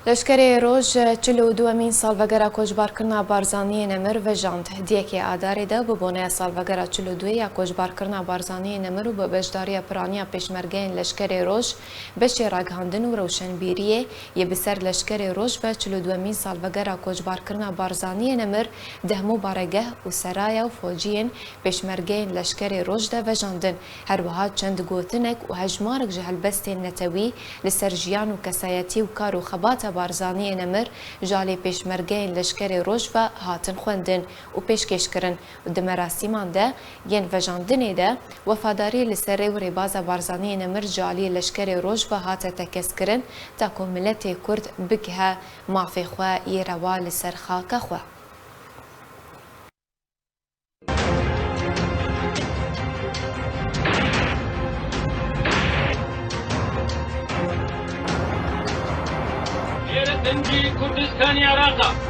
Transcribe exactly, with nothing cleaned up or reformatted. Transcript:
Leşkerê Roj çil û duwemîn salvegera koçbarkirina Barzaniyê Nemir vejand. Di yekê Adarê de bi boneya salvegera çil û duyê ya koçbarkirina Barzaniyê Nemir û bi beşdariya piraniya pêşmergeyên Leşkerê Roj, beşê ragihandin û rewşenbîriyê yê bi ser Leşkerê Roj ve çil û duwemîn salvegera koçbarkirina Barzaniyê Nemir di hemû baregeh û seraya û fociyên pêşmergeyên Leşkerê Roj de vejandin. Her wiha çend gotinek û hejmarek ji helbestên netewî li ser jiyan û kesayetî û kar û xebata Barzaniyê Nemir ji alî pêşmergeyên Leşkerê Roj ve hatin xwendin û pêşkêş kirin û di merasîman de yên vejandinê de wefadarî li ser rê û rêbaza Barzaniyê Nemir ji alî Leşkerê Roj ve hate tekez kirin, ta ku miletê Kurd bigihe mafê xwe yê rewa li ser xaka xwe. Êrî Kurdistanê Iraqa.